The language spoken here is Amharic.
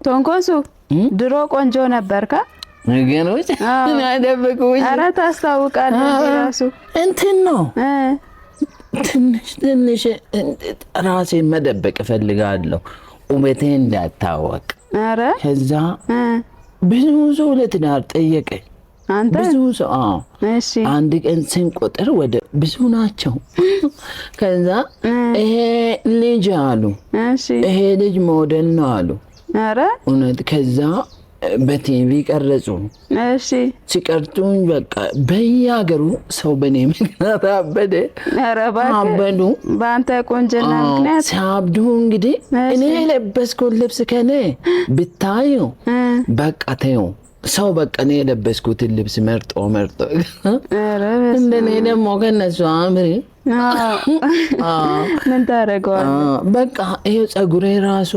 ቶንኮሱ ድሮ ቆንጆ ነበርካ? ነገሮች አደበቁኝ። ኧረ ታስታውቃለህ ራሱ። እንትን ነው፣ ትንሽ ትንሽ ራሴን መደበቅ እፈልጋለሁ፣ ውበቴ እንዳታወቅ። ኧረ ከዛ ብዙ ሰው ለትዳር ጠየቀኝ። አንተ? ብዙ ሰው፣ አዎ። እሺ። አንድ ቀን ስንቆጥር ወደ ብዙ ናቸው። ከዛ ይሄ ልጅ አሉ፣ ይሄ ልጅ ሞዴል ነው አሉ። ኧረ እውነት ከዛ በቲቪ ቀረጹ። እሺ። ሲቀርጹኝ በቃ በየሀገሩ ሰው በእኔ ምክንያት አበደ። ኧረ እባክህ። አበዱ። በአንተ ቆንጅና ምክንያት። ሲያብዱ እንግዲህ እኔ የለበስኩት ልብስ ከኔ ብታዩ በቃ ተይው፣ ሰው በቃ እኔ የለበስኩትን ልብስ መርጦ መርጦ ኧረ በስመ እንደኔ ደግሞ ከነሱ አምሪ። አዎ። ምን ታደርገዋለህ? በቃ ይሄ ፀጉሬ ራሱ